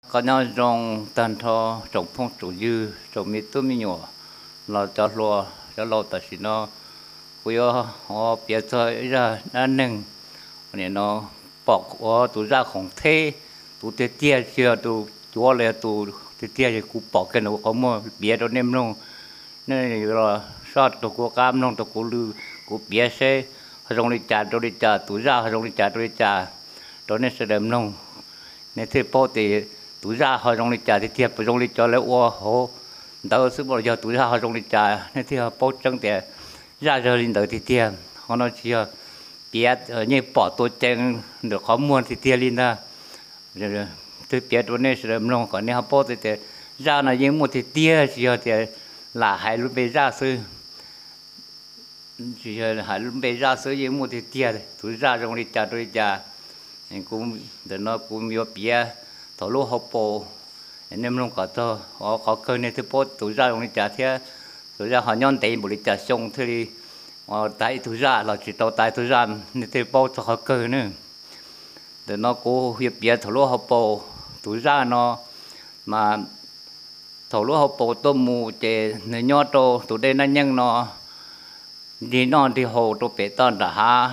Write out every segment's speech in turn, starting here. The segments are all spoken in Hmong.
Qhov nyob zoo tag nrho tsoom phooj tsoom ywg, tsoom me tub me nyuam, los cov hluas cov laus. Tam sim no kuv yuav piav txog ib zaj dab neeg. Nim no pom ua tus zaj khoom theb, tus tiag tiag tsis yog tus cuav los yog tus tiag tiag, kuv pom kiag ntawm kuv qhov muag piav rau nej mloog. Nej yuav los soj rau kuv qab, mloog rau kuv lw, kuv piav seb ho zoo li cas rau li cas, tus zaj ho zoo li cas rau li cas rau nej sawv daws mloog. Nej thiaj paub tias tus zaj ho zoo li cas tiag tiag, puas zoo li cov lawv ua hauv ntawd xwb los yog tus zaj ho zoo li cas, nej thiaj paub tseeb tias zaj yog li ntawd tiag tiag. Qhov no tsis yog piav yeej pom tua ceev ntawm qhov muag tiag tiag li ntag. Twb piav rau nej sawv daws mloog kom nej ho paub tias zaj no yeej muaj tiag tiag, tsis yog tias lam hais lub npe zaj xwb. Tsis yog hais lub npe zaj xwb, yeej muaj tiag tiag. Tus zaj zoo li cas rau li cas, ntawm no kuv yuav piav thaum lub hauv paus, nej mloog kom txog qhov kawg nej thiaj paub tus zaj zoo li cas thiab tus zaj ho nyob ntev npaum li cas xyoo thiaj li tag ib tug zaj los tsis tau tag ib tug zaj, nej thiaj paub txog qhov kawg ne. Ntawm no kuv yuav piav thaum lub hauv paus tus zaj no, mas thaum lub hauv paus tuaj mus ces nws nyob rau tus dej Naj Nyeej no, nrig noj nrig haus rau pem toj nram hav.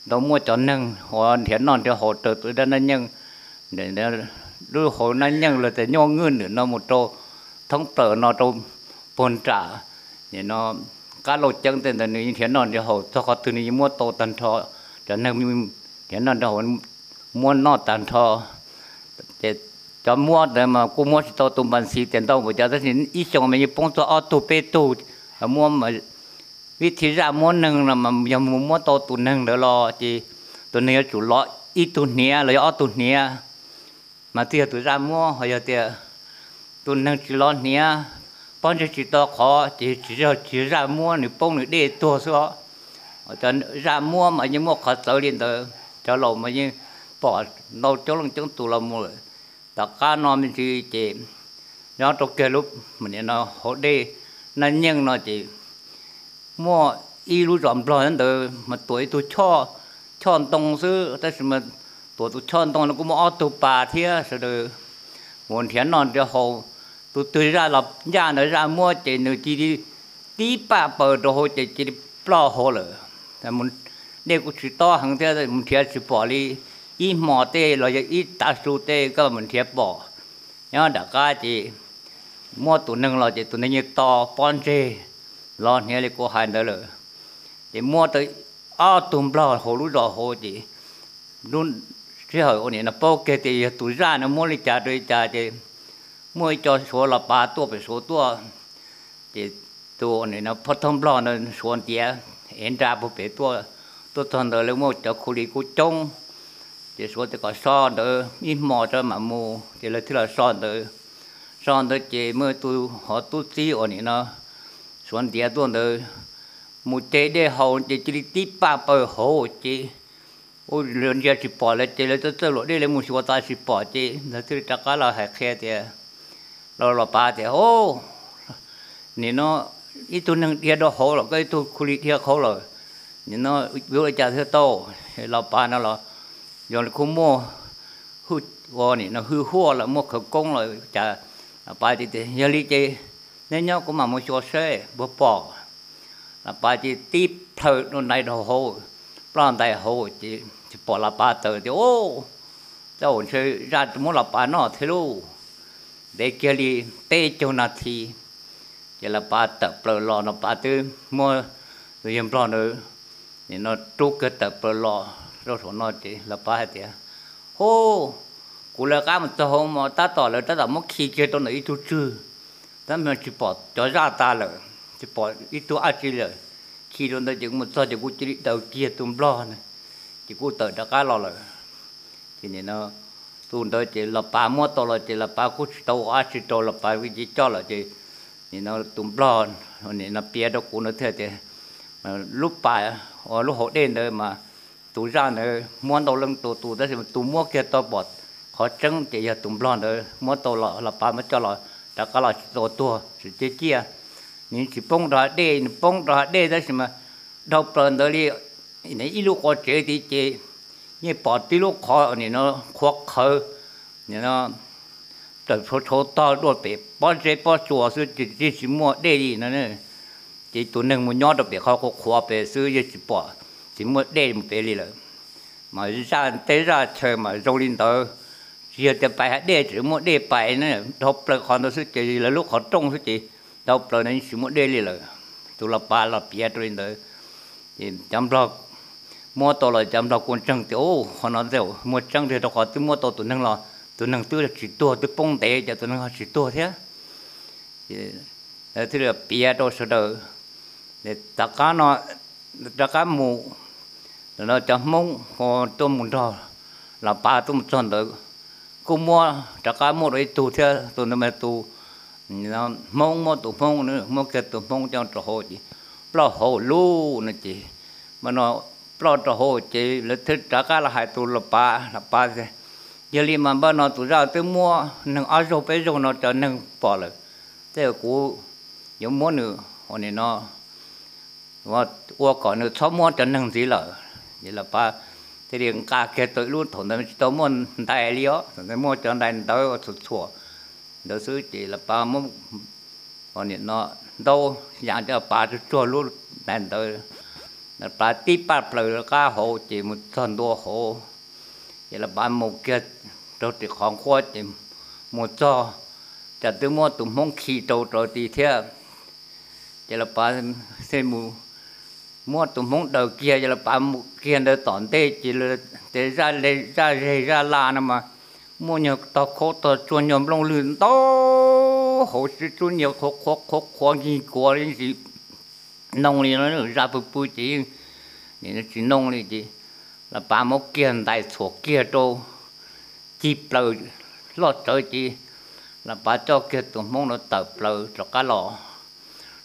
Ntau muaj cov neeg uas nrhiav noj nrhiav haus raws tus dej Naj Nyeej, lub hauv Naj Nyeej los tias nyob nywj nws no mus rau thoob plaws no rau puag nram no, qab lauj ceeb tej ntawd nws yeej nrhiav noj nrhiav haus txog qhov twg nws yeej muab tau tag nrho. Cov neeg nrhiav noj nrhiav haus muab noj tag nrho. Ces cov muab ntawd mas kuj muab tsis tau tus npas ntxhiv tias ntau npaum cas, tab sis ib xyoos mas yeej poob txog ob tug peb tug. Muab, vib thib zaj muab neeg no mas yog mus muab tau tus neeg ntawd los ces tus neeg yuav tsum lov ib tug hniav los yog ob tug hniav mas thiaj yog tus zaj muab. Ho yog tias tus neeg tsis lov hniav, pob ntseg tsis to qhov ces tsis yog, tsis yog zaj muab, nws poob nws dej tuag xwb os. Cov zaj muab mas yeej muaj qhov txawv li ntawd, cov laus mas yeej pom ntau coob leej coob tus los mus lawm. Tom qab no me ntsis ces nyob rau kiag lub hauv dej Naj Nyeej no ces muaj ib lub zos Nplog ntawd mas tuam ib tug choj ntoo xwb, tab sis mas tuam tus choj ntoo no kuj muaj ob tug pas thiab. Sawv daws mus nrhiav noj nrhiav haus, tus twg zaj los ncaj ntawd zaj muab ces nws cia li tib paj paws rau hauv ces cia li ploj hauv lawm. Dej kuj tsis tob heev thiab, mus nrhiav tsis pom li, ib hmo tej los yog ib tav su tej koj mus nrhiav pom. Nyob nram qab ces muab tus neeg los ces tus neeg yeej to pob ntseg lov hniav li kuv hais ntawd lawm. Ces muab tau ob tug Nplog hauv lub zos hauv ces lub sij hawm uas nim no paub kiag tias yog tus zaj no muab li cas rau li cas ces muaj ib co Suav los pav tuaj pem Suav tuaj. Ces tus nim no phob thoob Nplog ntawd Suav ntiav ev nra puag pem tuaj, tuaj txog ntawd lawv muaj cov khu li kuj coob. Ces Suav tias kom so ntawd ib hmo tso mam mus, ces lawv thiaj los so ntawd. So ntawd ces muaj tus hov tub txib uas nim no Suav ntiav tuaj ntawd mus ce dej haus ces cia li tib paj paws hauv ces ua ntsia tsis pom lawm ces lawv txawj txawj luam dej lawv mus xyuas tas tsis pom ces lawv thiaj li rov qab los hais qhia tias, los los pav tias, Au, nim no ib tug neeg dhia rau hauv lawm, koj ib tug khu li dhia hauv lawm, nim no yuav ua cas thiaj tau? Los pav no los yog li kuj muaj ua nim no hwj huaj lawm, muaj khawv koob lawm cas? Los pav tias, Yog li ces neb nyob kuv mam mus xyuas seb puas pom. Los pav ces tib plhaw rau ntais rau hauv, ploj ntais hauv ces tsis pom los pav tawm tias, Au, ntshe zaj muab los pav noj thiab lauj. Ntev kiag li peb caug nas this ces los pav tawm plaws los, los pav twb muab tus yawg Nplog ntawd nim no rub kiag tawm plaws los rau saum no ces los pav hais tias, Hu, kuv lawv qab mus txog hauv mas tab tom lawv tab tom muab khi kiag rau ntawm ib tug tswg, tab sis tsis pom cov zaj tas lawm, tsis pom ib tug dab tsi lawm. Khi rau ntawd ces kuv mus txog ces kuv cia li daws kiag tus Nplog na, ces kuv tawm rov qab los lawm. Ces nim no tus ntawd ces los pav muab tau los ces los pav kuj tsis tau ua dab tsi rau, los pav ces coj lawm ces nim no tus Nplog nim no piav rau kuv no thiaj tias lub pas uas lub hauv dej ntawd mas tus zaj ntawd muab ntau leej tus tus, tab sis tus muab kiag tau pom qhov tseeb ces yog tus Nplog ntawd muab tau los, los pav muab coj los rov qab los tsis tau tuag, tsis ciaj ciaj. Nws tsis poob rau hav dej, nws poob rau hav dej tab sis mas dhau plaws ntawd li ib lub quav tsev tid ces yeej pom tib lub qhov nim no qhuav qhawv, nim no tawm tshau tog dua pem pob zeb pob tsuas xwb ces yeej tsis muaj dej li no. Ces tus neeg mus nyob rau pem qhov qhuav qhuav pem xwb yeej tsis pom, tsis muaj dej mus pem li lawm. Mas zaj teb zaj chaw mas zoo li ntawd, tsis yog tias pais hav dej tseem muaj dej pais, dhau plaws qhov ntawd xwb ces lawv lub qhov rooj xwb ces dhau plaws no yeej tsis muaj dej li lawm. Tus los pav los piav rau li ntawd, ces cov nplog muab tau los cov nplog kuj ntseeg tias qhov no muaj tseeb tiag rau qhov twb muab tau tus neeg los tus neeg twb tsis tuag, twb poob ntev ces tus neeg ho tsis tuag thiab. Thiaj li piav rau sawv daws. Tom qab no rov qab mus, no cov Hmoob ho tuaj mus nrog los pav tuaj mus txog ntawd, kuj muab rov qab muaj rau ib tug thiab, tus ntawd mas tus Hmoob, muab tus Hmoob, muab kiag tus Hmoob coj rau hauv ces ploj hauv lub no ces, mas no ploj rau hauv ces lawv thiaj rov qab los hais tus los pav, los pav tias, yog li mas npaj no tus zaj twb muab neeg ob zaug peb zaug no cov neeg pom lawm, tej zaum kuv yuav muab nws ua nim no ua kom nws txhob muab cov neeg ntxiv lawm. Ces los pav thiaj li nqa kiag tau ib lub, thaum ntawd tsis tau muaj ntais li os, thaum ntawd muaj cov ntais ntawv ua txhuam txhuam ntawd xwb ces los pav muab nim no ntaub yas coj pav tsuag tsuag lub ntais ntawd, los pav tib paj plaws rov qab hauv ces mus txog ntua hauv. Ces los pav mus kiag rau tim qhov nqhuab ces mus txog, cas twb muab tus Hmoob khi rau rau tid thiab. Ces los pav thiaj mus muab tus Hmoob daws kiag, ces los pav mus kiag ntawd tom ntej ces tias zaj le zaj zeg zaj la no mas muaj nyuag tog khaub tog tsuag nyuag nplooj lwg ntau hauv, tsuab nyuag qhuav qhuav qhuav nkig kuav li ntsis, noo li no zaj pw pw ces yeej tsis noo li ces los pav muab kiag ntais txhuam kiag rau cig plaws loj tsawv ces los pav coj kiag tus Hmoob no tawm plaws rov qab los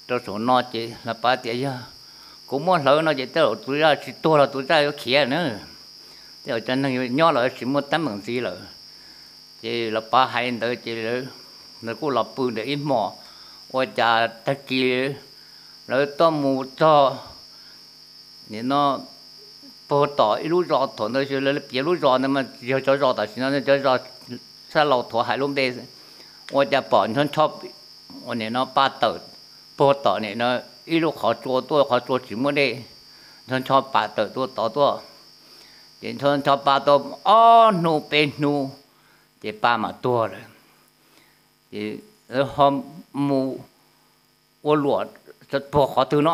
rau saum no ces los pav tias yog kuv muab hlawv no ces tej zaum tus zaj tsis tuag los tus zaj yuav khiav na, tej zaum cov neeg nyob los tsis muaj teeb meem ntxiv lawm. Ces los pav hais ntawd ces lawv kuj los pw ntawm ib hmos, ua cas tag kis lawv tuaj mus txog nim no puag tom ib lub zos, thaum ntawd lawv piav lub zos ntawd mas yog cov zos tam sim no cov zos sab laug thuav hais lub npe, ua cas pom ncho ncho ua nim no pa tawm puag tom nim no ib lub qhov tsua tuaj, qhov tsua tsis muaj dej, ncho ncho pa tawm tuaj tod tuaj. Ces ncho ncho pa tau ob hnub peb hnub ces pa mam tuag lawm. Ces ho mus ua luam puag qhov twg no,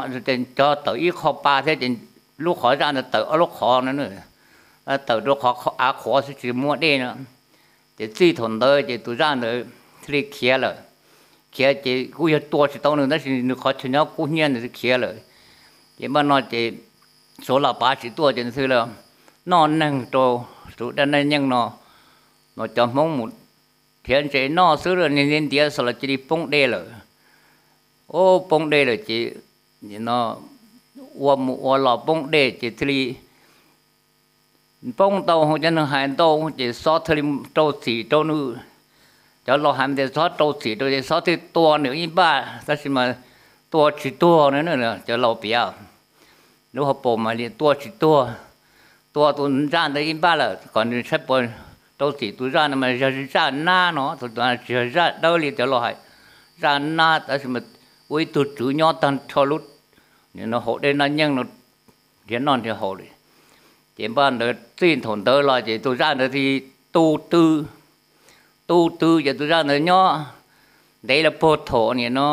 cov tawm ib qho pa thiab ces lub qhov zaj ntawd tawm ob lub qhov no, tawm rau qhov av qhuav xwb tsis muaj dej no. Ces txij thaum ntawd ces tus zaj ntawd thiaj li khiav lawm. Khiav ces kuj yog tua tsis tau nws tab sis nws qhov chaw nyob kub hnyiab nws thiaj khiav lawm. Ces npaj no ces Suav los pav tsis tuaj ces nws thiaj li noj neeg rau tus dab neeg nyeej no, no cov Hmoob mus nrhiav ntses noj xwb, niag ntiav xwb los cia li poob dej lawm. Ub, poob dej lawm ces no ua mus ua los poob dej ces thiaj li poob ntau, cov neeg hais ntau ces xob thiaj li rau txim rau nws. Cov laus hais tias xob rau txim rau ces xob thiaj tua nws ib npaj tab sis mas tua tsis tuag no, cov laus piav lub hauv paus mas li tua tsis tuag. Tua tus zaj ntawd ib npaj lawm kom nws saib puas rau txim tus zaj no mas yog zaj nab no, tus tsis yog zaj dawb li cov laus hais, zaj nab tab sis mas ua ib tug tswv nyob tag nrho lub, nim no haus dej noj nyeej no, nrhiav noj nrhiav haus li. Ces npaj ntawd txij thaum ntawd los ces tus zaj ntawd thiaj tu tw, tu tw ces tus zaj ntawd nyob ntev los puag thaum nim no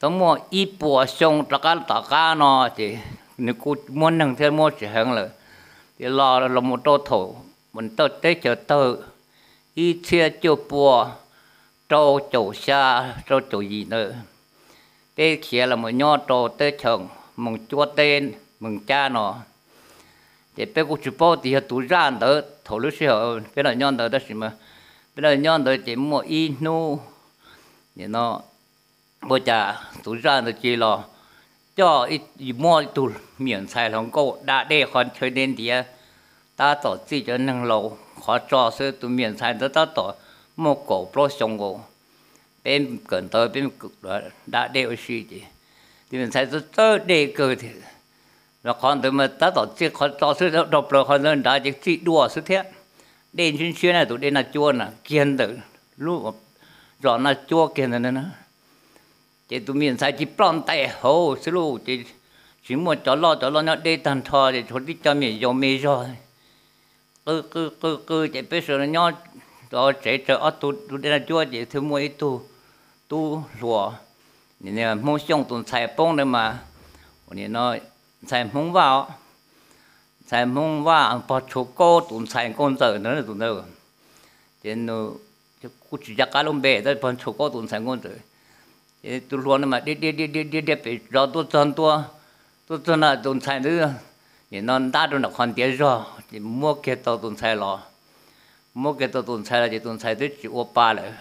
tau muaj ib puas xyoo rov qab tom qab no ces nws kuj muaj neeg thiab muaj tsis heev lawm. Ces los los mus rau thaum teb chaws tawg ib txhiab cuaj pua rau caum xya, rau caum yim ntawd, peb khiav los mus nyob rau teb chaws Moos Cuab teb, Moos Cab no. Ces peb kuj tsis paub tias yog tus zaj ntawd thaum lub sij hawm peb los nyob ntawd tab sis mas peb los nyob ntawd ces muaj ib hnub nim no ua cas tus zaj ntawd cia li los coj, muaj ib tug me nyuam ntxhais hluas nkauj da dej qhov chaw ntiav ntiav, tab tom txij cov neeg laus qhov tso xwb. Tus me nyuam ntxhais ntawd tab tom muaj kaum plaub xyoo nkaus. Peb kawm ntawv peb da dej ua si ces tus me nyuam ntxhais txawj txawj dej kawg thiab. Los qhov ntawd mas tab tom txij qhov tso xwb, dhau plaws qhov ntawd nrad ces txij dua xwb thiab. dej ntshiab ntshiab na, tus dej Naj Cuab na, kiag ntawm lub zos Naj Cuab kiag ntawd na. Ces tus me nyuam ntxhais cia li ploj ntais hauv xwb lauj, ces tsis muaj cov loj, cov loj nyob deb tag nrho, ces tshuav tib co me nyuam yaus me zog qw qw qw qw. Ces peb sawv daws nyob tsev, tsawg ob tug, tus dej Naj Cuab ces thiaj muaj ib tug tub hluas, Hmoob Xyooj tus ntxhais poob ntawd mas, nim no ntxhais Hmoob Vaj, ntxhais Hmoob Vaj pog Tshua Kaub tus ntxhais nkauj ntxawm ntawd, tus ntawd ces kuj tsis nco qab lub npe, tab pog Tshua Kaub tus ntxhais nkauj ntxawm. Ces tus hluas no mas dhia dhia dhia dhia dhia pem zos tuaj txog ntua, tuaj txog na tus ntxhais ntawd nim no ntab rau nram qhov ntiav zog, ces muab kiag tau tus ntxhais los. Muab kiag tau tus ntxhais los ces tus ntxhais twb tsis ua pa lawm.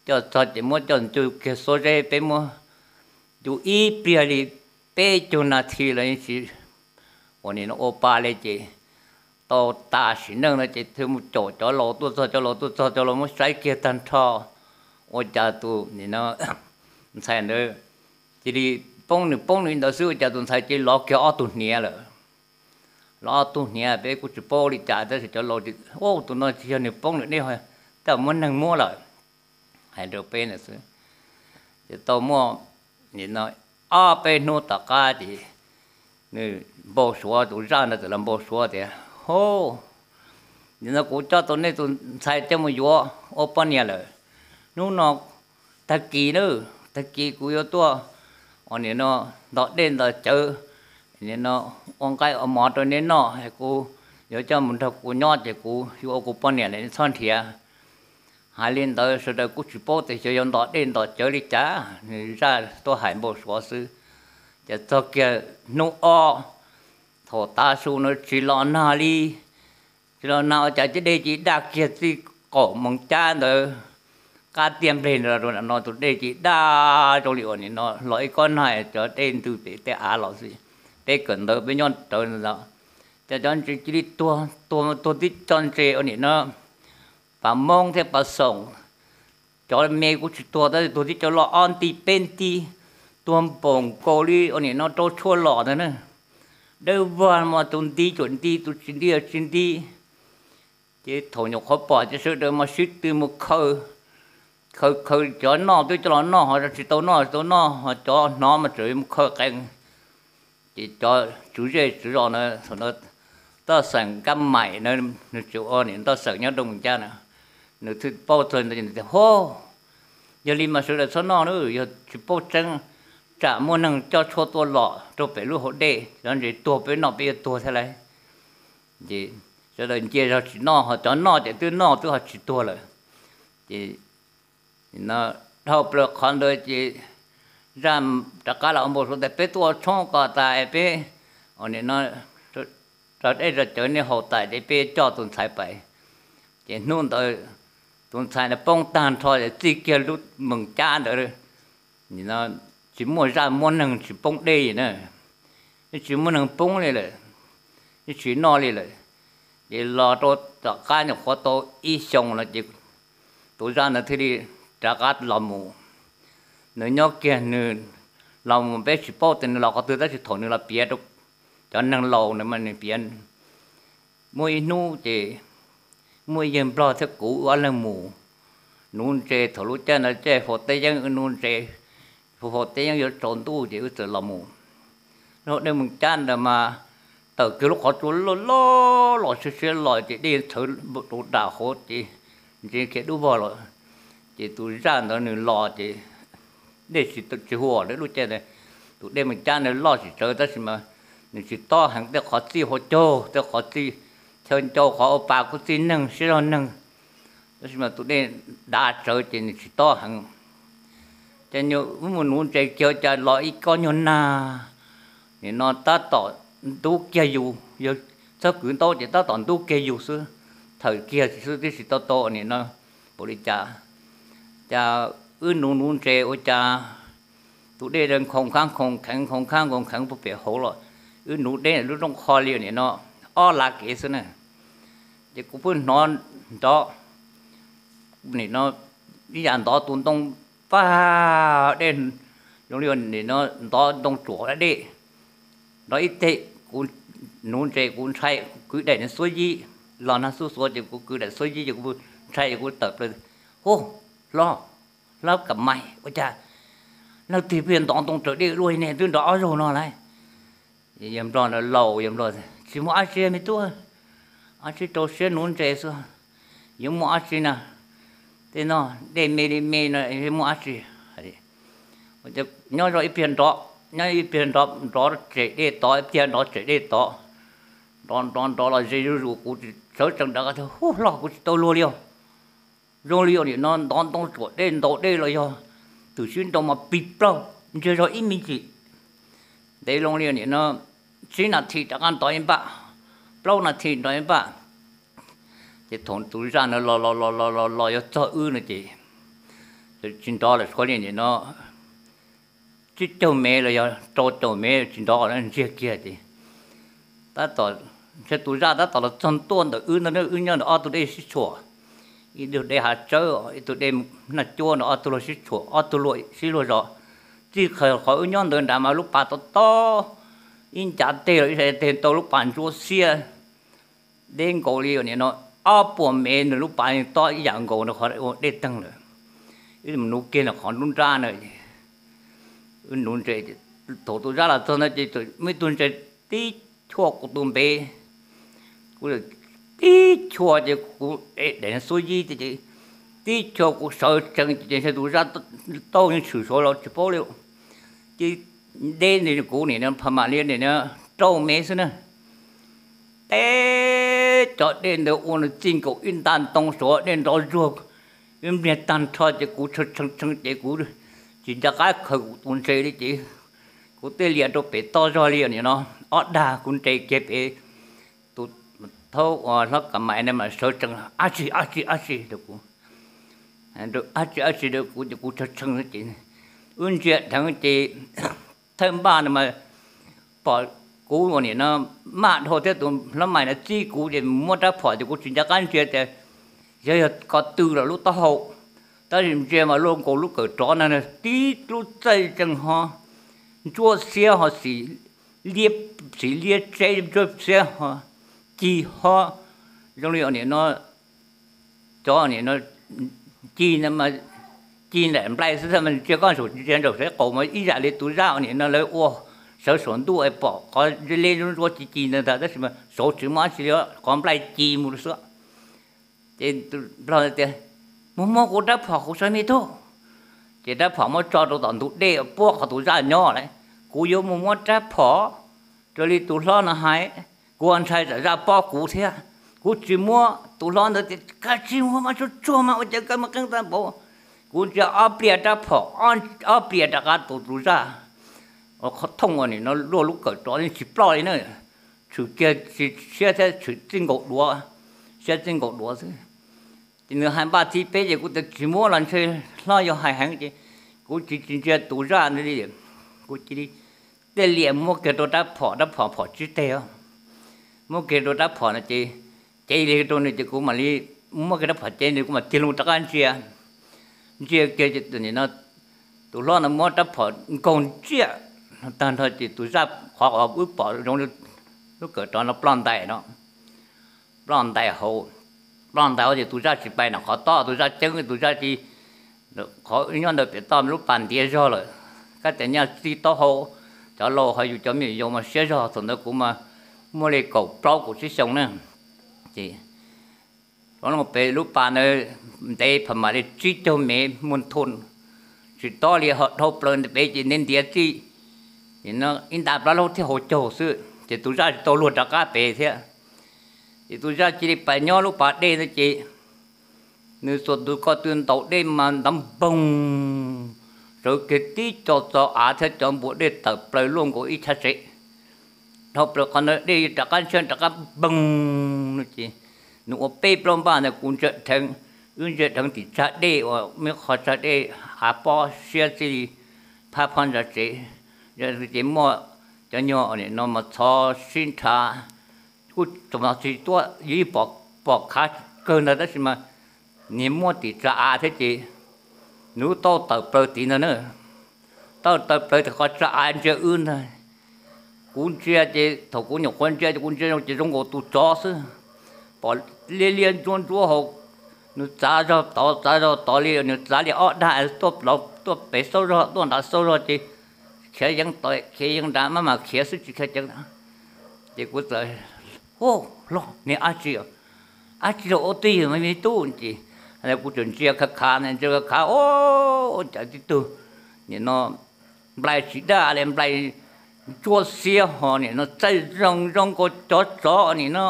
Coj txog ces muab coj ncu kiag xuab zeb, peb muab ncu ib pliag li peb caug nas this los yeej tsis ua nim no ua pa li. Ces tau tas sim neej no ces thiaj mus caum cov laus tuaj txog, cov laus tuaj txog, cov laus muab saib kiag tag nrho, ua cas tus nim no ntxhais ntawd cia li poob nws poob nws ntawd xwb, ua cas tus ntxhais cia li lov kiag ob tug hniav lawm. Lov ob tug hniav, peb kuj tsis paub li cas, tab sis cov laus tias, Ub, tus no tsis yog nws poob, nws dej, tej zaum muab neeg muab lawm, hais rau peb ntawd xwb. Ces tau muaj nim no ob peb hnub tom qab ces nws npau suav, tus zaj ntawd txawm los npau suav tias, Hov, nim no kuv coj tau nej tus ntxhais coj mus yuav ua poj niam lawm. Hnub no tag kis na, tag kis kuv yuav tuaj ua nim no ntov dej ntov cawv, nim no ua nqaij ua mov rau nej noj, kuv yuav coj mus nrog kuv nyob ces kuv yuav ua kuv poj niam lawm, nej txhob nrhiav. Hais li ntawd sawv daws kuj tsis paub tias xyov yog ntov dej ntov cawv li cas, nws zaj tuaj hais npau suav xwb. Ces txog kiag hnub ob, thaum tav su no tsis los nag li, tsis los nag ua cas ces dej cia li daj kiag txij qaum Moos Cab ntawd, qab tiaj nplej ntawd rau nram no, tus dej cia li daj zoo li uas nim no los ib kob nag, cov dej ntws pem tej av los xwb. Peb kawm ntawv peb nyob rawv ntawd, ces cov ntses cia li tuag, tuag tuag tib co ntses ua nim no pas moob thiab pas xoom. Cov me kuj tsis tuag, tab sis tuag tib co loj ob nti peb nti, tuag npaum nkaus li ua nim no rau tshuaj los ntawd na. Dawb vag mas tus nti cuam nti, tus tsis nti tsis nti. Ces thaum nyuam qhuav pom ces sawv daws mas sib tw mus khaws, khaws khaws cov noj twb coj los noj, ho tsis tau noj tsis tau noj, ho cov hnov mas tseem mus khaws qees. Ces cov tswv zej tswv zos na, thaum no Toj Xeem Kab Maim na, nws tseem ua nim Toj Xeem nyob rau Moos Cab na, nws thiaj paub txog ntawd, nws tias, Hov, yog li mas sawv daws txhob noj na, yog tsis paub tseeb, tsam muaj neeg coj tshuaj tuaj los rau pem lub hauv dej, cov ntses tuag peb noj peb yuav tuag thiab lauj. Ces sawv daws ncia zog tsis noj, ho cov noj ces twb noj twb ho tsis tuag lawm. Ces dhau plaws qhov ntawd ces zaj rov qab los ua npau suav tias peb tuaj ua tshoob kom tas peb ua nim no rau dej rau cawv nej haus tas ces peb coj tus ntxhais pais. Ces hnub ntawd tus ntxhais ntawd poob tag nrho ces txij kiag lub Moos Cab ntawd, nim no tsis muaj zaj muab neeg tsis poob dej na, yeej tsis muaj neeg poob li lawm, yeej tsis noj li lawm. Ces los rau tom qab nyuam qhuav tau ib xyoos no ces tus zaj ntawd thiaj li rov qab los mus. Nws nyob kiag nws los mus, peb tsis paub tias nws los qhov twg, tab sis thaum nws los piav rau cov neeg laus no mas nws piav, muaj ib hnub ces muaj ib yawg nplog thiab kuv wb ob leeg mus nuv ntses. Thaum lub caij ntawd caij faus teb yeeb, wb nuv ntses, faus faus teb yeeb yuav tsaus ntuj ces wb txawm los mus. Lub dej Moos Cab ntawd mas tawm kiag lub qhov tsua loj loj los siab siab los ces dej txhawv rau dam hauv ces ntses khiav dub vog los. Ces tus zaj ntawd nws los ces dej tsis huam lawm lub caij ntawd. Tus dej Moos Cab ntawd loj tsis tsawg tab sis mas nws tsis tob heev, tej qhov txij hauv caug, tej qhov txij chaw ncau, qhov ua pa kuj txij neeg siab zog neeg, tab sis mas tus dej dav tsawv ces nws tsis tob heev. Ces nws wb mus nuv ntses kiag cas los ib kob nyuag nag, nim no tab tom ntub kiag yus, yog txhob kwv ntaub ces tab tom ntub kiag yus xwb, thawm kiag xwb, twb tsis tau tau nim no npaum li cas. Cas wb nuv nuv ntses ua cas tus dej nkhoos khaab nkhoos kheev, nkhoos khaab nkhoos kheev puag pem hauv los, wb nuv deb lub rooj qho li nim no ob lav kev xwb na. Ces kuv pheej hnov nrov, nim no ib yam ntov tus ntoo pag dej, zoo li nim no ntov ntoo tsuam dej. Nrov ib teg, kuv nuv ntses kuv ntshai kwv daim nws xuab yib, los nag xub xuav ces kuv kwv daim xuab yib ces kuv ntshai ces kuv tawm plaws. Hu, hlob, hlob Kam Mais, ua cas leej twg pheej ntov ntoo tsaws dej luaj li ne, twb nrov ob zaug no lawm. Yawg Nplog na, laus yawg Nplog, tsis muaj dab tsi me tub, dab tsi rau siab nuv ntses xwb, yuav muaj dab tsi na, tej no dej me li me no muaj dab tsi. Nyob zoj ib pliag nrov, nyob ib pliag nrov, nrov tsem dej tod, ib pliag nrov tsem dej tod, nrov nrov nrov los ze zuj zus, kuv sawv tsees rov qab tias, Hu, hlob, kuv tsis tau luag li os. Zoo li nim no ntov ntoo tsuam dej ntaus dej los yog twm sib nrau mas plig plaug, ntsia zog ib me ntsis. Ntev loo li nim no tsib nas this rov qab nrov ib npaj, plaub nas this nrov ib npaj. Ces thaum tus zaj no los los los los los los yuav txog wb no ces tsis nrov lawm, tshuav li nim no tsib caug mev los yog rau caum mev tsis nrov, ntsiag kiag ces tab tom, ntshe tus zaj tab tom los txog ntua ntawm wb ntag, wb nyob ntawm ob tug dej sib tshuam, ib tug dej hav tsawb, ib tug dej naj cuab, ntawm ob tug luag sib tshuam, ob tug luag sib luag zos. Txij qhov wb nyob ntawd nrad mas lub pas tob tob, ib ncav teg los ib sab teg tau lub pas ntsuab xiab deb nkaus li nim no ob puas mev, nws lub pas tob ib yam nkaus nws qhov ua dej teeg lawm. Wb mus nuv kiag nws qhov nruab nrab na, wb nuv ntses. Thaum tus zaj los txog ntawd ces muaj ib tug ntses tib chuaj kuv tus npe, kuv tib chuaj ces kuv daim xuab yib ces tib chuaj kuv sawv tsees ces ntshe tus zaj tauj yeej tshwm suav los tsis paub li. Ces deb nws kuv nim no pha mam li nim no rau mev xwb na. Teb cov dej ntawd ua nws txij nkaus ib nta ntoo suav dej nrov zuag, ib pliag tag nrho ces kuv tshee tshee ces kuv tsis nco qab khaws kuv tus ntses li ces kuv tej liam rau pem toj zog li nim no ob dag, kuv nres kiag pem. Tus thaub uas hlob Kam Mais na mas sawv tsees, Ab tsi ab tsi ab tsi rau kuv, ab tsi ab tsi rau kuv ces kuv tshee tshee ces wb ntsia dheev ces thawj npaj no mas pom kuv ua nim no maj dhau thiab tus hlob Mais no txib kuv ces muab rab phom ces kuv tsis nco qab ntsia tias yog yog ko tw los lub taub hau, tab sis ntsia mas luaj nkaus lub kawm rov no tib lub txaij tsees ho ntsuab xiab ho xim liab, xim liab tseb ntsuab xiab ho ci ho zoo li nim no cov nim no ci no mas ci nraim nplai xwb, ntsia koj saum ntsia nraum saib qaum mas ib yam li tus zaj nim no lawv ua sawv saum ntuj pom qhov li ntsuab ci ci ntawd ntag, tab sis mas saud tsis muaj dab tsi li, qhov nplai ci mus xwb. Ces Nplog tias, Mus muab kuv rab phom kuv sawv me tub. Ces rab phom muab tso rau tom ntug dej puab qhov tus zaj nyob lawm. Kuv yuav mus muab rab phom, raws li tus hlob no hais, kuv ntshai tsam zaj pob kuv thiab. Kuv tsis muab. Tus hlob ntawd tias, Koj tsis muab mas tsuag tsuag mas ua cas koj muaj qeeb tag npaum. Kuv ntsia ob pliag rab phom, ob pliag rov qab tus tus zaj thooj ua nim no luaj lub kawm rov yeej tsis ploj li na. Tshwm kiag siab thiab tshwm txij nkaus duav, siab txij nkaus duav xwb. Ces nws hais npaj thib peb ces kuv tias tsis muab los ntshe hlob yuav hais heev ces kuv tsis tsis ntsia tus zaj ntawd li. Kuv cia li tej liam muab kiag rau rab phom, rab phom phom tsib teg, muab kiag rau rab phom no ces cev li rau nws ces kuv mam li muab kiag rab phom cev nws kuv mam tig loo rov qab ntsia. Ntsia kiag ces tus hlob no muab rab phom nkaug ntsiaj tag nrho ces tus zaj qhov uas wb pom zoo li lub kawm rov no ploj ntais no, ploj ntais hauv, ploj ntais hauv ces tus zaj tsis pais nram qhov tob, tus zaj ceeb, tus zaj tsis, qhov nyob ntawd pem toj lub pas ntiav zog lawm. Kab tias nyaj txij taub hau, cov laus ho yus cov me nyuam yaus mas siab zog, thaum ntawd kuv mas muaj li kaum plaub kaum tsib xyoo na. Ces pem lub pas ntawd ntev pham mam li tsib caug mev muaj thun, tsis tob li ho dhau plaws pem ces ntiav ntiav txij ib nta plab laub thiab hauv caug xwb ces tus zaj tsis tau luag rov qab pem thiab. Ces tus zaj cia li pais nyob lub pas dej ntawd ces nws xuas tus ko tw ntaus dej mas ntav npoog, sawv kiag tib co txo av thiab cov npua dej tawm plaws luaj nkaus ib chab tsev. Dhau plaws qhov ntawd dej rov qab ntshiab rov qab npoog no ces nws ua peb plaub npaj ntawd kuv ntsia dheev, wb ntsia dheev tim tsag dej uas muaj qhov tsag dej av pob siab txij li phab phab ntsa tsev. Ces muaj cov nyuag no mas txhov sib nrhav, kuj tsis tuaj, yus pom khav kawg ntag tab sis mas nws muaj tim tsag av thiab ces nws tau tawm plaws tid ntag na. Tau tawm plaws tim qhov tsag av ntsia wb ntag. Kuv ntsia ces thaum kuv nyuam qhuav ntsia ces kuv ntsia zoo ces zoo nkaus tus tsov xwb. pom liab liab ntsuab ntsuab hauv, nws txav zog tod txav zog tod li, nws txav li ob dag tuaj pem xauj zog tuaj nram xauj zog ces khiav yeev tod khiav yeev nrad, maj mam khiav xwb tsis khiav ceev. Ces kuv txawm, Hos, niag dab tsi, dab tsi los ua twj ywm me tub? Ces kuv tseem ntsia khav khav ntsia khav khav, o, cas tib tug nim no nplai tsis daj li, nplai ntsuab xiab ho nim no txaij zoo zoo nkaus cov tsov nim no,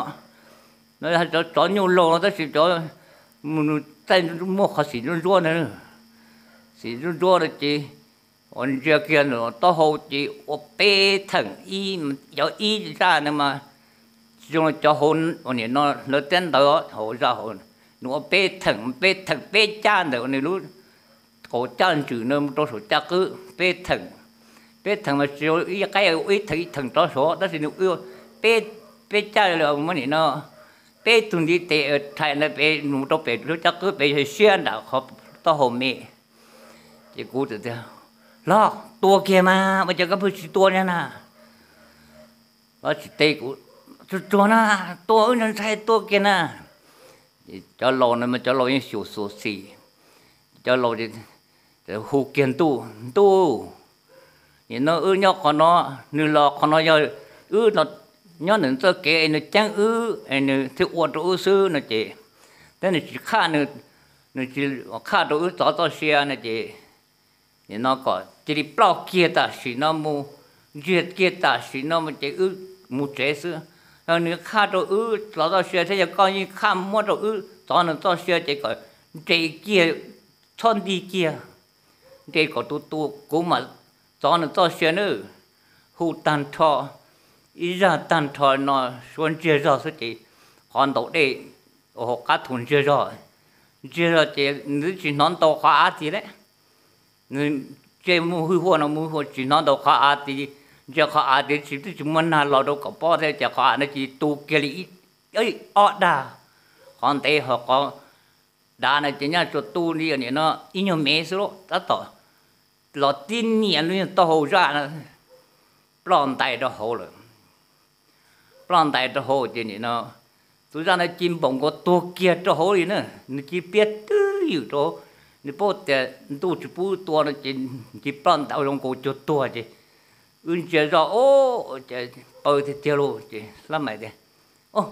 cov tsov nyuj laug no tab sis cov txaij muaj qhov xim ntsuab ntsuab na, xim ntsuab ntsuab na ces uas ntsia kiag ntawm taub hau ces ua peb theem, ib, cov ib zaj no mas zoo li cov hauv nim no lawv teb ntawd hauv zaj hauv, nws ua peb theem, peb theem peb caj ntawm nws lub qaum caj ntswm no mus rau saum caj qwb peb theem. Peb theem mas tsis ib qaib ib theem ib theem rov saud tab sis nws peb, peb caj li muab nim no peb tug ntiv tes rhais ntawd pem mus rau pem lub caj qwb pem yog siab nram qhov taub hau me. Ces kuv txawm tias, Los tua kiag mas, ua cas koj pheej tsis tua li na? Los tsis teb kuv, Tsuag tsuag na, tua wb ntshai ntshai, tua kiag na. Cov laus no mas cov laus yeej xyum xyum xim, cov laus hu kiag ntuj, Ntuj, nim no wb nyob qhov no, nws los qhov no yog wb nyob ntawm txoj kev es nws ceeb wb es nws thiaj ua rau wb xwb no ces, thiab nws tsis qhaj, nws tsis qhaj rau wb txov txoj sia no ces nim no kom cia li ploj kiag tam sim no mus, ntsiag kiag tam sim no mus ces wb mus tsev xwb. Yog nws qhaj rau wb txov txoj sia thiab yog koj yeej qhaj muab rau wb txov nws txoj sia ces kom nres kiag, txhob nti kiag, nres kom tus tus kuv mam txov nws txoj sia nawb. Hu tag nrho, ib zaj tag nrho no suab ntsiag zog xwb ces qhov ntaus dej hauv qab thu ntsiag zog, ntsiag zog ces nws twb tsis hnov ntau qhov av tid lawm. Nws tseem mus hwj huaj no mus hwj huaj tsis hnov ntau qhov av tid, ntsia qhov av tid tsis twb tsis muaj nag los rau kom pob thiab ces qhov av no ces tu kiag li ob dag, qhov ntev ho qhov dav no ces nyaj tsuas tu li nim no ib nyuag mev xwb lauj, tab tom los tib niam lub nyuag taub hau zaj no ploj ntais rau hauv lawm. Ploj ntais rau hauv ces nim no tus zaj no ci npaum nkaus tuag kiag rau hauv li na, nws ci piab twb ywm rau hauv. Nws paub tias ntuj tsis pub tua no ces ci ploj ntais zoo nkaus cuag tuag ces wb ntsia zoj, o, ces paw tiag tiag lauj ces Hlob Maiv tias, O,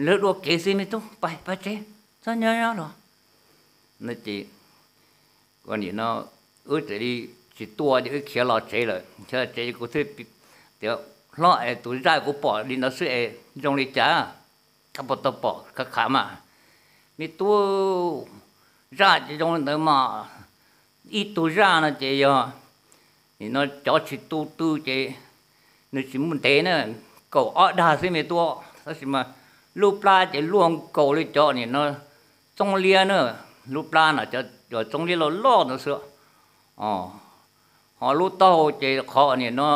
lawv dua kev xwb me tub, pab tsev, txhob nyob nyob los. No ces nim no wb txawm li tsis tua ces wb khiav los tsev lawm. Khiav los tsev kuv thiaj tias, Hlob, es tus zaj kuv pom li ntawd xwb es zoo li cas? Koj puas tau pom khav khav mas? Me tub, zaj ces zoo li ntawd mas, ib tug zaj no ces yog nim no cov tsis tu tw ces nws tsis muaj ntev na, kaum ob dag xwb me tub, tab sis mas lub plab ces luaj nkaus li cov nim no txoob liab na, lub plab no cov txoob liab loj loj ntawd xwb. Ho lub taub hau ces qhov nim no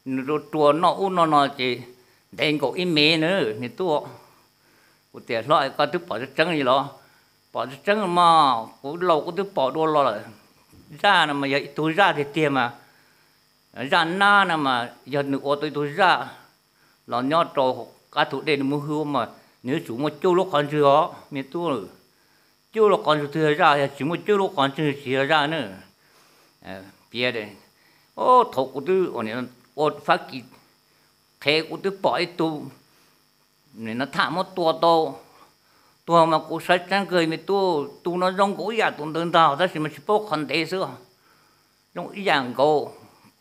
nws rua rua noj ub noj no ces ntev nkaus ib mev na me tub. Kuv tias, Hlob, koj twb pom tseeb tseeb li los? Pom tseeb tseeb mas, kuv laus kuv twb pom dua los lawm. Zaj no mas yog ib tug zaj tiag tiag mas, zaj nab no mas yog nws ua tau ib tug zaj los nyob rau qab thu dej nws mus hwj mas nws yuav tsum muaj cuaj lub qhov ntswg os me tub. Cuaj lub qhov ntswg twg yog zaj, yog tsis muaj cuaj lub qhov ntswg tsis yog zaj na. Piav, thaum kuv twb ua Fab Kis qhev kuv twb pom ib tug, nim no tham muab tua tau, tuag mas kuv saib tseeb kawg me tub, tus no zoo nkaus ib yam tus ntawd ntag tab sis mas tsis paub qhov ntev xwb. Zoo ib yam nkaus,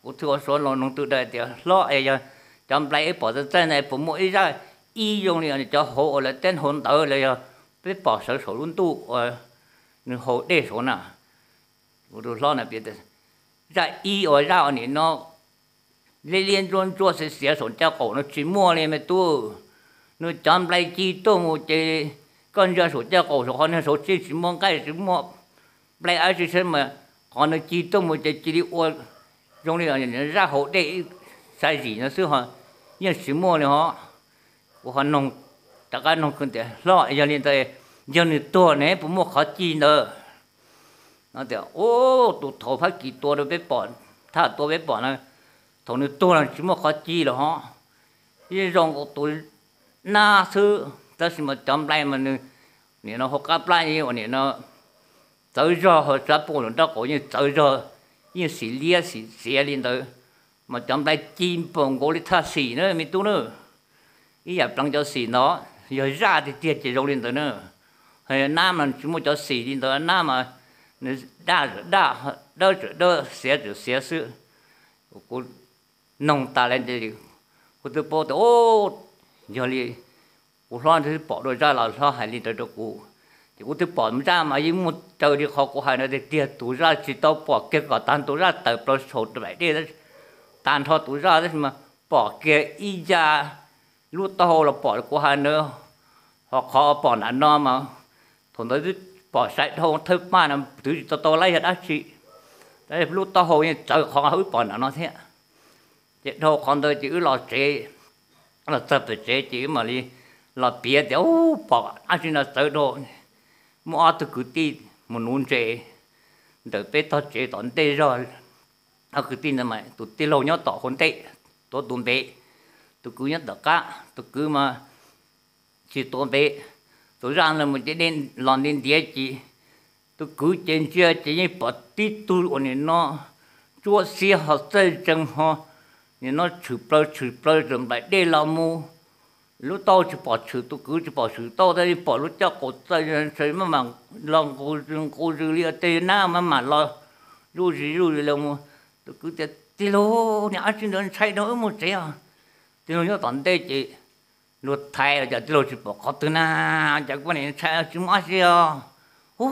kuv thiaj ua suav los noog twg da tias, Hlob, es yog cov nplai wb pom txaij txaij ntawd puas muaj ib zaj ib zoo li cov hauv uas lawv teb hauv ntawd los yog peb pom sawv saum lub ntuj uas nws haus dej saud na? Kuv tus hlob na piav tias, Zaj ib uas zaj uas nim no liab liab ntsuab ntsuab xiav xiav saum caj qaum no tsis muaj li me tub. Nws cov nplai ci tuaj mus ces koj ntsia saum caj qaum saum qhov niag saud tsis tsis muaj nqaij tsis muaj nplai dab tsi xwb mas qhov nws ci tuaj mus ces cia li ua zoo li zaj haus dej ib xav zim no xwb ho, yeej tsis muaj li ho. Kuv ho noog, rov qab noog tias, Hlob, yog li ntawd, yog nws tuag ne puas muaj qhov ci ntawd? No tias, Ub, tus thaum Fab Kis tua rau peb pom, tham tua peb pom na, thaum nws tuag los tsis muaj qhov ci lawm ho. Yeej zoo nkaus tus nab xwb, Tab sis mas cov nplai mas nws nim no hauv qab plab yeej ua nim no txawv zog, hauv tsab poj nrab qaum yeej txawv zog, yeej xim liab xim xiav li ntawd, mas cov nplai ci npaum nkaus li thaj xim na me tub na. Ib yam pleev cov xim ntawd, yog zaj tiag tiag ces zoo li ntawd na. Ho nab mas tsis muaj cov xim li ntawd, nab mas nws daj daj, dawb tseem dawb, xiav tseem xiav xwb. Kuv noog tas lawm ces kuv twb paub tias, yog li kuv hlob twb pom dua zaj los hlob hais li ntawd rau kuv. Ces kuv twb pom zaj mas yeej muaj raws li qhov kuv hais ntawd tiag tiag, tus zaj tsis tau pom kiag kom tag, tus zaj tawm plaws saum nplaim dej tag nrho tus zaj, tab sis mas pom kiag ib ya lub taub hau los pom kuv hais ntawd. Ho qhov pom nram no mas thaum ntawd twb pom sai dhau thawj paj no, twb tsis tau tau laib yog dab tsi, tab sis lub taub hau yeej txawv qhov wb pom nram no thiab. Ces dhau qhov ntawd ces wb los tsev, los txog pem tsev ces wb mam li los piav tias, pom dab tsi no txawv dhau. Muaj ob tug kwv tij mus nuv ntses ntawm peb tog tsev tom ntej zog. Ob kwv tij ntawd mas tus tij laug nyob tom hauv ntej, tuav tus ntev, tus kwv nyob tom qab, tus kwv mas tsis tuav ntev. Tus zaj ntawd mus ces los nti ntiav ces tus kwv ces ntsia ces yeej pom tib tug uas nim no tsuab xiab ho txaij tsees ho nim no tshwm plaws tshwm plaws raws nplaim dej los mus. Lub taub hau tsis pom tshwm, tus kwv tsis pom tshwm taub hau, tab sis pom lub caj qaum txaij maj mam los nqus zws li tej nab maj mam los zuj zus zuj zus los mus. Tus kwv tias, tij laug, niag dab tsi ntawd ntshai dhau, wb mus tsev os. Tij laug nyob tom ntej ces luag thaiv los cas tij laug tsis pom qhov twg na, cas kuv niag ntshai tsis muaj dab tsi os. Hu,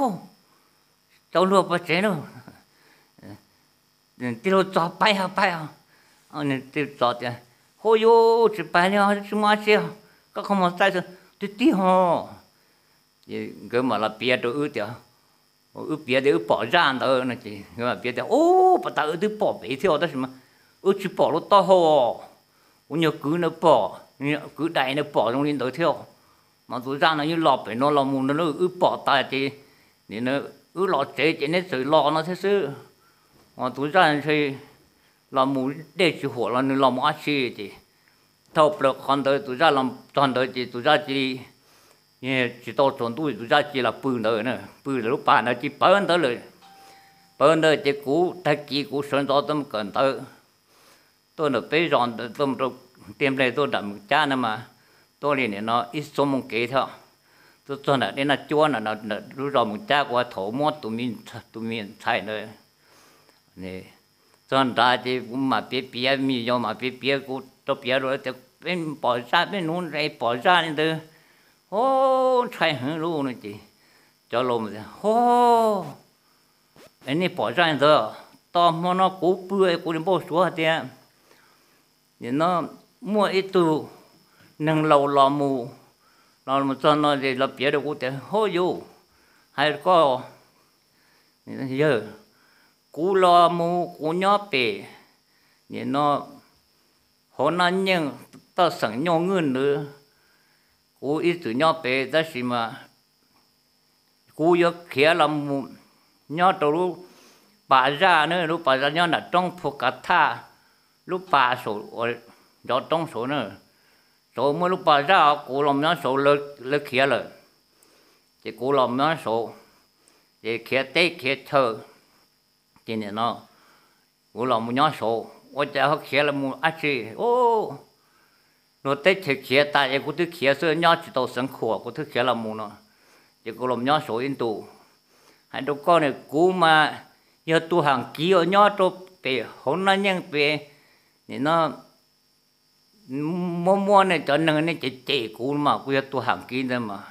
coj luag pais tsev lauj. Tij laug txog, pais os, pais os. Tij laug txog tias, hu, yuav tsis pais li os, tsis muaj dab tsi os, koj qhov muag txaij tiag tiag os. Ces nkawd mam los piav rau wb tias, wb piav tias wb pom zaj ntawd no ces nkawd mam piav tias, ub, pas tas wb twb pom pem thiab tab sis mas wb tsis pom lub taub hau. Kuv nyuag kwv na pom, kwv dais na pom zoo li ntawd thiab. Mas tus zaj no yeej los pem no los mus no, wb pom tas ces wb los tsev ces neb txawm los no thiab xwb. Mas tus zaj ntshe los mus dej tsis huam los nws los mus dab tsi ces thauj plaws qhov ntawd, tus zaj los txog ntawd ces tus zaj cia li tsis tau tsaus ntuj, tus zaj cia los pw ntawd, pw lub pas ntawd cia pawv ntawd lawm. Pawv ntawd ces kuv tag kis kuv sawv ntxov tuaj mus kawm ntawv, tuaj ntawm peb zos ntawd tuaj mus rau tiaj nplej tuaj nram Mees Cab na mas tuaj li nim no ib xuab moos kev thiab. Tuaj txog nram dej Naj Cuab na, lub zos Mees Cab kuv thaum muab tus me ntxhais ntawd txog nrad ces kuv mam piav piav, me nyuam yaus mam piav piav, kuv rau piav rau tias peb pom zaj, peb nuv ntses pom zaj li ntawd. Hu, ntshai heev lauj no ces cov laus tias, hu, nej pom zaj li ntawd, tos hmo no kuv pw kuv li npau suav hais tias nim no muaj ib tug neeg laus los mus, los mus txog no es los piav rau kuv tias, hu, yus, hais koj, yawg, kuv los mus kuv nyob pem nim no hauv Naj Nyeej, toj xeem Nyuj Nwj ntawd, kuv ib txwm nyob pem tab sis mas kuv yuav khiav los mus nyob rau lub pas zaj na, lub pas zaj nyob nram roob Phu Kav Thaj, lub pas saum, nrov roob saud na, saud muaj lub pas zaj, kuv los nyob saud, lawv khiav lawm, ces kuv los nyob saud, ces khiav teb khiav chaw, ces nim no kuv los mus nyob saud, ua cas ho khiav los mus dab tsi, luag teb chaws khiav tas es kuv twb khiav xwb, nyob tsis tau Xeev Khuam kuv twb khiav los mus no, ces kuv los nyob saud ib ntus. Hais rau koj ne, kuv mas yog tus Ham Kiv uas nyob rau pem hauv Naj Nyeej pem, nim no muab muab nej cov neeg nej cem cem kuv mas kuv yog tus Ham Kiv ntawd mas.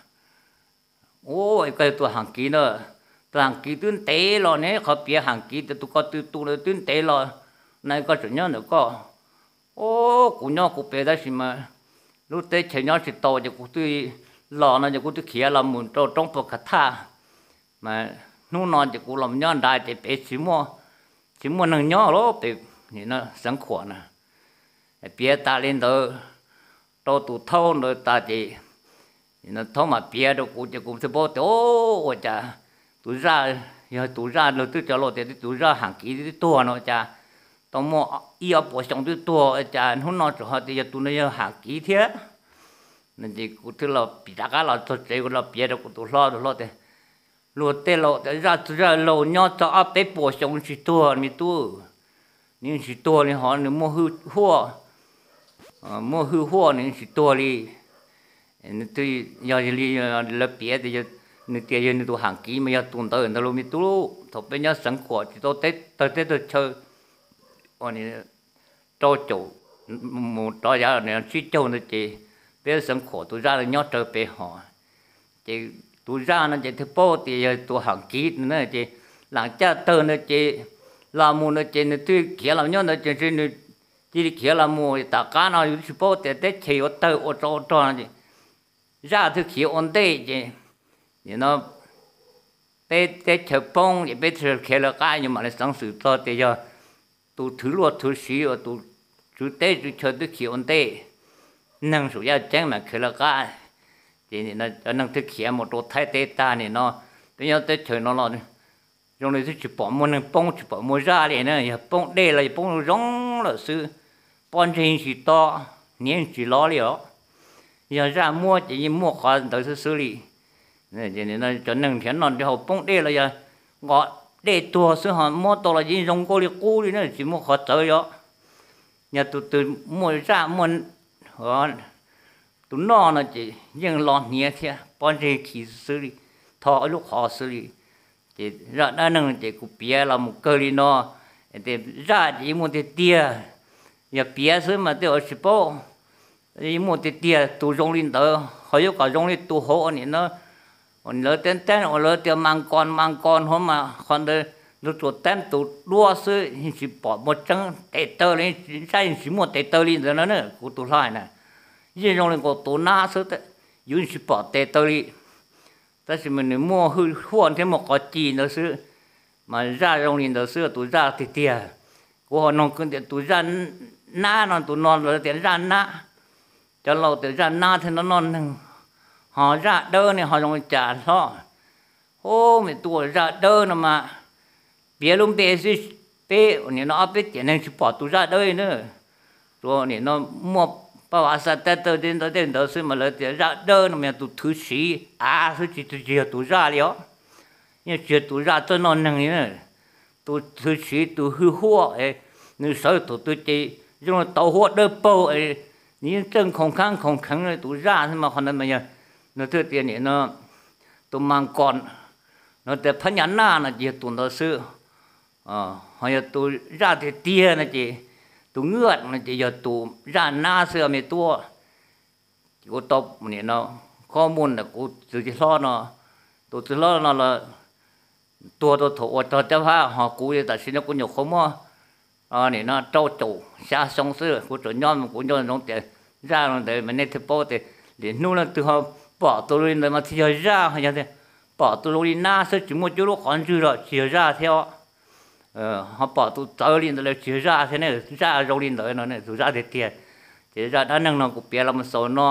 Ua koj yog tus Ham Kiv ntawd, tus Ham Kiv twb ntev los ne, qhov piav Ham Kiv tias tus ko tw tu ntawd twb ntev los, na koj tseem nyob ntawm koj. Ua kuv nyob kuv pem tab sis mas lub teb chaws nyob tsis tau ces kuv twb los no ces kuv twb khiav los mus rau roob Phu Kav Thaj, mas hnub no ces kuv los nyob nrad ces pem tsis muaj neeg nyob lawm pem Xeev Khuam na. Piav tas li ntawd rau tus thaub ntawd tas ces thaub mam piav rau kuv ces kuv thiaj paub tias, ua cas tus zaj, yog tus zaj, luag twb cov laus tias tus zaj Ham Kiv twb tuag no cas tau muaj ib ob puas xyoo twb tuag, cas hnub no tseem hais tias yog tus no yog Ham Kiv thiab. Ces kuv thiaj los rov qab los txog tsev, kuv los piav rau kuv tus hlob, tus hlob tias, luag tej laus tias zaj txwg zaj laus nyob txog ob peb puas xyoo tsis tuag me tub, nws tsis tuag li, ho nws muaj hwj huaj, muaj hwj huaj nws tsis tuag li. Nws twb yog li lawv piav tias, nws tias yog nws tus ham kiv mas yog tus ntawd ntag lauj me tub. Thaum peb nyob Xeev Khuam tsis tau tawg teb tawg chaw rau caum mus rov yav tsib caug ntawd ces peb Xeev Khuam tus zaj nyob raws pem hos. Ces tus zaj no ces thiaj paub tias yog tus ham kiv na, ces lam caj tawg ntawd ces los mus ntawd ces nws twb khiav los nyob ntawd ces ntshe nws cia li khiav los mus. Tom qab no yus twb tsis paub tias teb chaws ua tawg ua tsov ua rog no ces zaj thiaj khiav ua ntej ces nim no peb teb chaws poob ces peb thiaj khiav lawv qab. Yus mam li xeev xwm txog tias yog tus thwv luaj thwv siv uas tus tswv teb tswv chaw twb khiav ua ntej, neeg saum yaj ceeb mas khiav lawv qab. Ces cov neeg twb khiav mus rau Thaib teb tag, nim no peb nyob teb chaws no los zoo li twb tsis pom muaj neeg poob tsis pom muaj zaj li na. Yog poob dej los yog poob zoo lawm xwb, pob ntseg yeej tsis to, hniav yeej tsis lov li os. Yog zaj muab ces yeej muaj qhov ntawd xwb xwb li. Cov neeg nrhiav noj nrhiav haus poob dej los yog nqos dej tuag xwb ho muab tau los yeej zoo nkauj li qub li na, tsis muaj qhov txawv li os. Yog tus twg muaj zaj muaj tus noj no ces yeej lo hniav thiab pob ntseg khi xwb li, tho ib lub qhov xwb li. Ces zaj dab neeg ces kuv piav los mus kawg li no. Zaj ces yeej muaj tiag tiag, yog piav xwb mas tej zaum tsis paub. Yeej muaj tiag tiag tus zoo li ntawd, ho yuav kom zoo li tus hauv nim no lawv teeb teeb uas lawv tias mas nkos mas nkos hauv mas qhov ntawd lawv tsuas teeb tus duab xwb, yeej tsis pom muaj tseeb tes taw li, zaj yeej tsis muaj tes taw li ntawd no na kuv tus hlob na. Yeej zoo li nkaus tus nab xwb, yus yeej tsis pom tes taw li. Tab sis mas nws muaj hwj huaj thiab muaj qhov ci ntawd xwb, mas zaj zoo li ntawd xwb, tus zaj tiag tiag. Kuv ho noog kwv tias tus zaj nab no, tus no lawv tias zaj nab, cov laus tias zaj nab thiab no noj neeg, ho zaj dawb ne ho zoo li cas hlob? Ub, me tub, zaj dawb no mas piav lub npe xwb, peb nim no ob peb tiam neeg tsis pom tus zaj dawb li na. Tsuas nim no muaj paj vav xa tab tawg tej ntawd tej ntawd xwb mas lawv tias zaj dawb no mas yog tus thwv siv av xwb, tsis tsis yog tus zaj li os. Yeej tsis yog tus zaj txawj noj neeg li na. Tus thwv siv tus hwj huaj, nws sawv thaum twg ces zoo li tauv huab dawb paug, nws yeej txawj nkhaus khaab nkhaus kheev li tus zaj xwb mas qhov ntawd mas yog, nws thiaj tias nim no tus mas nkos, nws tias phab nyas naj no ces yog tus ntawd xwb. Ho yog tus zaj tiag tiag no ces tus ngaj no ces yog tus zaj nab xwb me tub. Ces kuv tau nim no khob muaj ntawm kuv tus txiv hlob no, tus txiv hlob no los tuag rau thaum uas tog cab phab, ho kuv tam sim no kuv nyuam qhuav muaj nim no rau caum xya xyoo xwb, kuv tseem nyob kuv nco ntsoov tias zaj ntawd mas nej thiaj paub tias lwm hnub leej twg ho pom tus zoo li ntawd mas thiaj yog zaj, yog pom tus zoo li nab xwb tsis muaj cuab lub qhov ntswg los tsis yog zaj thiab os. Ho pom tus txawv li ntawd los tsis yog zaj thiab ne, zaj zoo li ntawd no tus zaj tiag tiag. Ces zaj dab neeg no kuv piav los mus xaus no,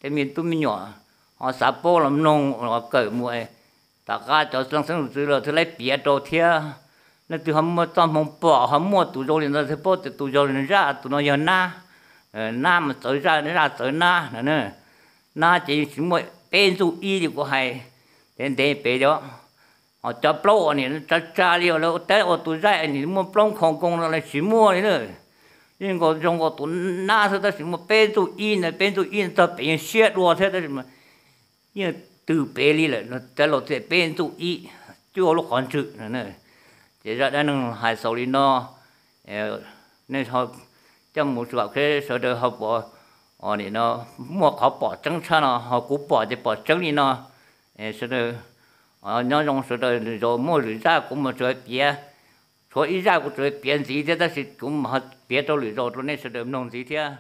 tej me tub me nyuam ho xav paub los mloog los kawm mus. Tom qab cov leej xeeb leej ntxwv los thiaj li piav rau thiab. Leej twg ho muaj txoj hmoo pom ho muaj tus zoo li ntawd thiaj paub tias tus zoo li zaj, tus no yog nab. Nab mas txawv zaj, zaj txawv nab no. Nab ces yeej tsis muaj peb ntxuj ib li kuv hais ntev ntev pem os. Ho cov plaub uas nim tsa tsa li lawv ua teb ua tus zaj nim muaj plaub nkhaus nkoo no los tsis muaj li na. Yeej nkaus zoo nkaus tus nab xwb tab sis muaj peb ntxuj ib ntawd, peb ntxuj ib txog pem yeej siab dua thiab tab sis yeej tws pem li lawm, cov laus tias peb ntxuj ib, cuaj lub qhov ntswg. Ces zaj dab neeg hais xaus li no, nej coj mus xyuas sawv daws ho pom, nim no muaj qhov pom tseeb tshaj no, ho kuv pom ces pom tseeb li no. Sawv daws nyob zoo sawv daws, lwm zaus muaj lwm zaj kuv mam tsuas piav. Tshuav ib zaj kuv tsuas piav ntxiv thiab tab sis kuv mam piav rau lwm zaus rau nej sawv daws mloog ntxiv thiab.